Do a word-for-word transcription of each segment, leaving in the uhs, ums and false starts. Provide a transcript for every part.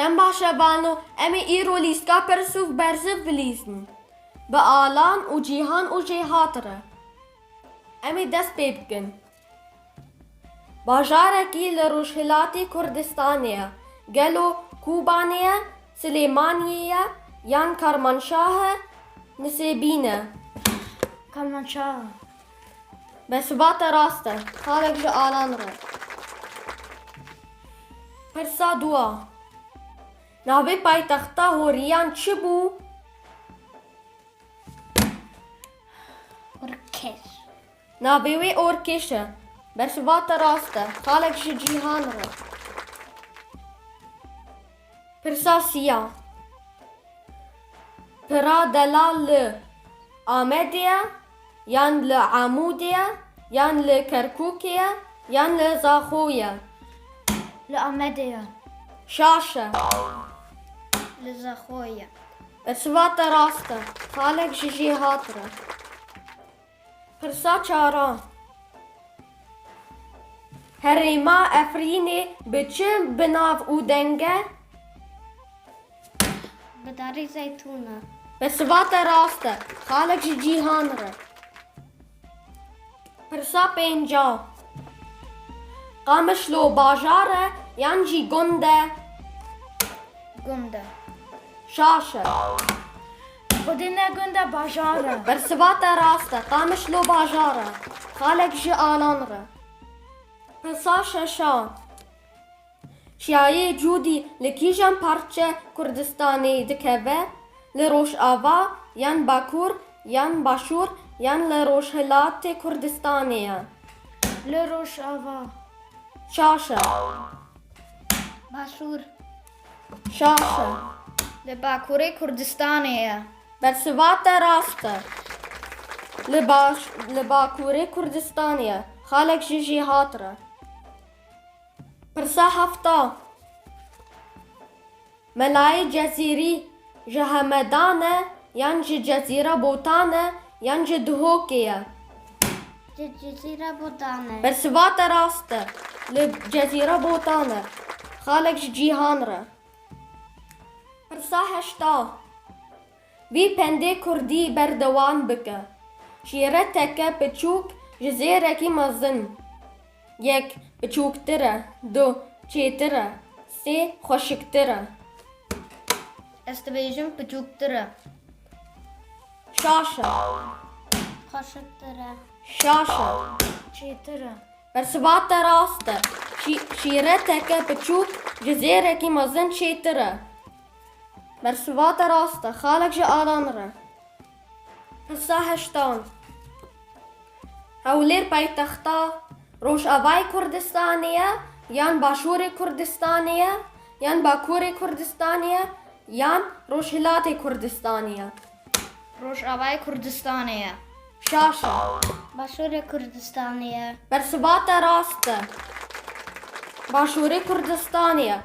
Em baş e vano, em ê îro lîstika pirs û bersiv bilîzin. Bi Alan û Cîhan û Jêhat re. Em ê dest pê bikin. Bajarekî li Rojhilatê Kurdistanê ye. Gelo Kobanê ye, Silêmaniyê ye, yan Kermanşah e, Nisêbîn e? Kermanşah. Bersiva te rast e. Xalek ji Alan re. Pirsa dua. Navê paytexta Horiyan çi bû? Orkeş. Navê wê Orkeş e. Bersiva te rast e. Xalek ji Cîhan re. Pirsa siya. Pira delal li Amedê ye, yan li Amûdê ye, yan li Kerkûkê ye, yan li Zaxoyê ye? Li Amedê ye. Şaş e. Li Zaxoyê ye. Bersiva te rast e. Xalek ji Jêhat re. Pirsa çaran. Herêma Efrînê bi çi bi nav û deng e? Bi darê zeytûn e. Bersiva te rast e. Xalek ji Cîhan re. Pirsa pênca. Qamişlo bajar e yan jî gund e? Gund e. Şaş e. Xwedê ne gund e, bajar e. Bersiva te rast e. Qamişlo bajar e. Xalek ji Alan re. Pirsa şeşan. Çiyayê Cûdî li kîjan parçe Kurdistanê dikeve? Li Rojava yan Bakur yan Başûr yan li Rojhilatê Kurdistanê ye? Li Rojava. Şaş e. Başûr. Şaş e. Li Bakurê Kurdistanê ye. Bersiva te rast e. Li baş, li Bakurê Kurdistanê ye. Xalek ji Jêhat re. Pirsa hefta. Melayê Cezîrî ji Hemedan e yan ji Cezîra Botan e yan ji Duhokê ye? Ji Cezîra Botan e. Bersiva te rast e. Li Cezîra Botan e. Xalek ji Cîhan re. Pirsa heşta. Vî pendê kurdî berdewam bike. Şîreteke piçûk ji zêrekî mezin. Yek, piçûktir e. Du, çêtir e. Sê, xweşiktir e. Ez dibêjim piçûktir e. Şaş e. Xweşiktir e. Şaş e. Çêtir e. Bersiva te rast e. Şî-, şîreteke piçûk ji zêrekî mezin çêtir e. Bersiva te rast e. Xalek ji Alan re. Pirsa heştan. Hewlêr paytexta Rojavayê Kurdistanê ye, yan Başûrê Kurdistanê ye, yan Bakurê Kurdistanê ye, yan Rojhilatê Kurdistanê ye? Rojavayê Kurdistanê ye. Şaş e. Başûrê Kurdistanê ye. Bersiva te rast e. Başûrê Kurdistanê ye.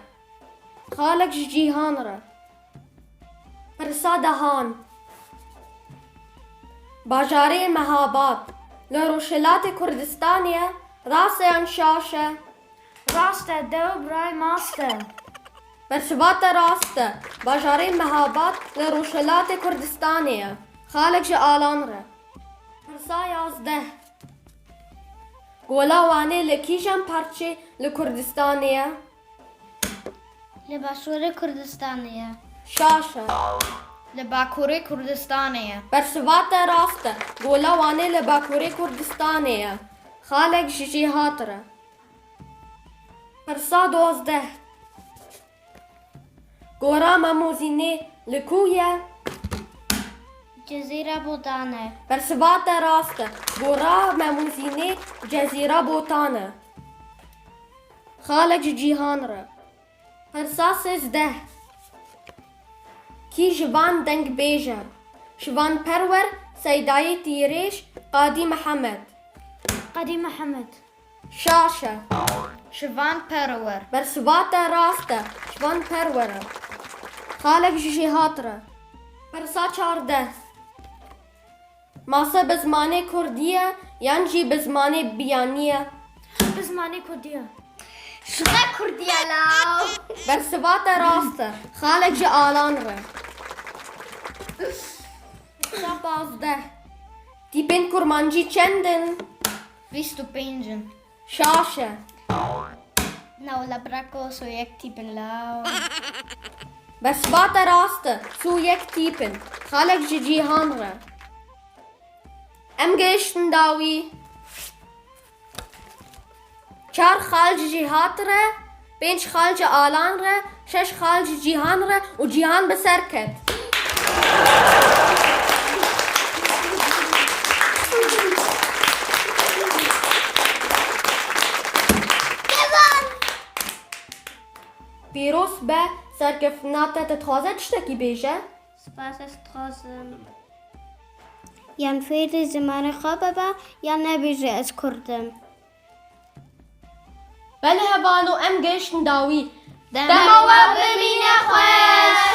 Xalek ji Cîhan re. Pirsa dehan. Bajarê Mehabad li Rojhilatê Kurdistanê ye, rast e yan şaş e? Rast e, dew birayê mast e. Bersiva te rast e. Bajarê Mehabad li Rojhilatê Kurdistanê ye. Xalek ji Alan re. Pirsa yazdeh. Gola Wanê li kîjan parçê li Kurdistanê ye? Li Başûrê Kurdistanê ye. Şaş e. Li Bakurê Kurdistanê ye. Bersiva te rast e. Gola Wanê li Bakurê Kurdistanê ye. Xalek ji Jêhat re. Pirsa duwazdeh. Gora Memozînê li ku ye? Cezîra Botan e. Bersiva te rast e. Gora Memozînê Cezîra Botan e. Xalek ji Cîhan re. Pirsa sêzdeh. Kî ji van dengbêj e? Şivan Perwer, Seydayê Tîrêj, Qadî Mihemed? Qadî Mihemed. Şaş e. Şivan Perwer. Bersiva te rast e. Şivan Perwer e. Xalek ji Jêhat re. Pirsa çardeh. Mase bi zimanê kurdî ye yan jî bi zimanê biyanî ye? Bi zimanê kurdî ye. Ji xwe Kurdiye law. Bersiva te rast e. Xalek ji Alan re. Pazdeh. Tîpên kurmancî çend in? Bîst û pênc in. Şaş e. Na wela bira ko, sê û yek tîp in law. Bersiva te rast e. Sê û yek tîp in. Xalek ji Cîhan re. Em gihiştin dawî. Çar xal ji Cîhat re, pênc xal ji Alan re, şeş xal ji Cîhan re û Cîhan bi ser ket. Pîroz be, serkeftina te, te dixwaze tiştekî bêje? Spas, ez dixwazim. Yan fêrî zimanê xwe bibe, yan nebêje ez Kurd im. Belê hevano, em gihiştin dawî. Dema we bimîne xweş.